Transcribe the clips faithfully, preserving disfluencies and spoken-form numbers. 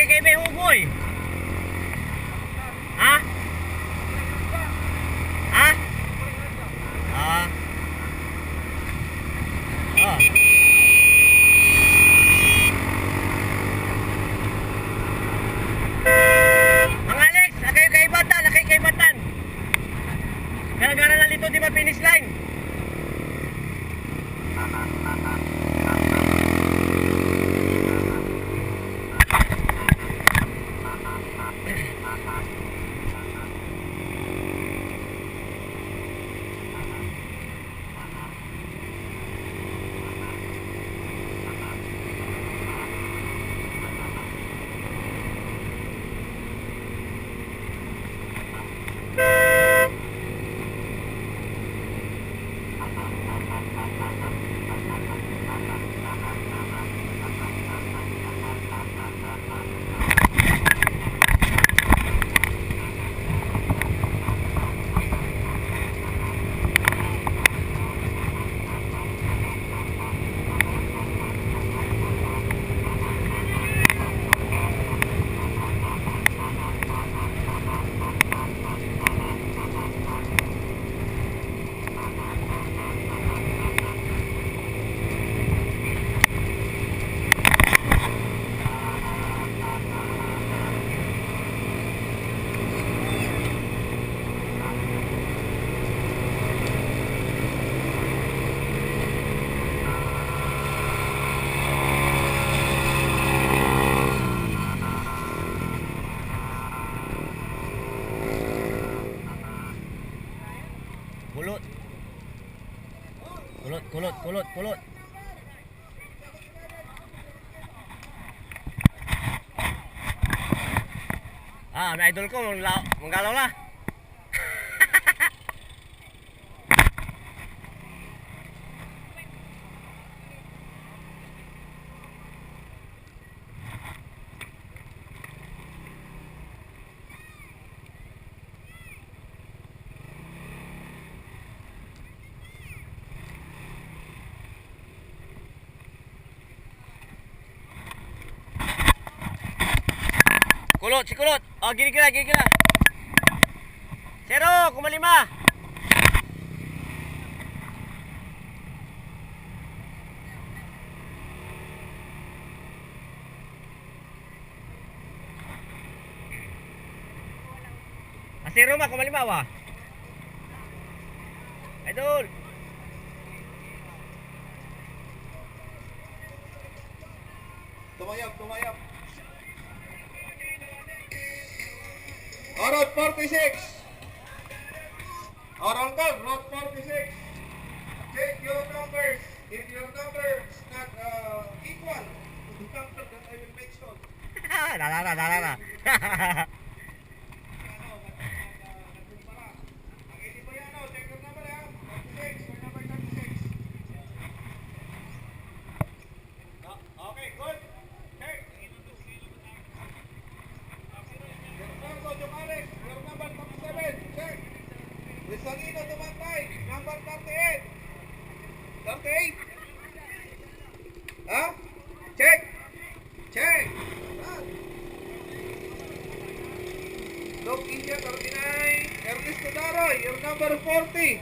Kay may hugoy. Ha? Ha? Ah. Ah. Mang Alex, akay kaibatan, akay kaibatan. Gara-gara na lito di ba finish line? Kulot. Kulot, kulot, kulot, kulot. Ah, may idol ko, la-, manggalaw la. Kulot, si Kulot. Oh, ginigira, ginigira. Zero, kumalima. Asero ma, kumalimbawa. Idol. Tumayap, tumayap. Orot forty-six. Orot, Route forty-six. Check your numbers. If your number is not, uh, equal to the number that I will mention. Dala na, dala na. Okay, good. Check. Bernardo Jumales, your number thirty-seven, check. Rizalino Dumantay, number thirty-eight. Thirty-eight. Ha? Check. Check. Yan. Doc India, thirty-nine. Ernesto Daroy, your number forty.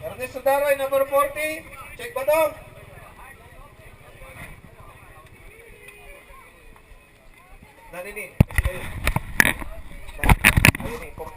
Ernesto Daroy, number forty. Check ba to? Nanini. Ayun eh, pop-,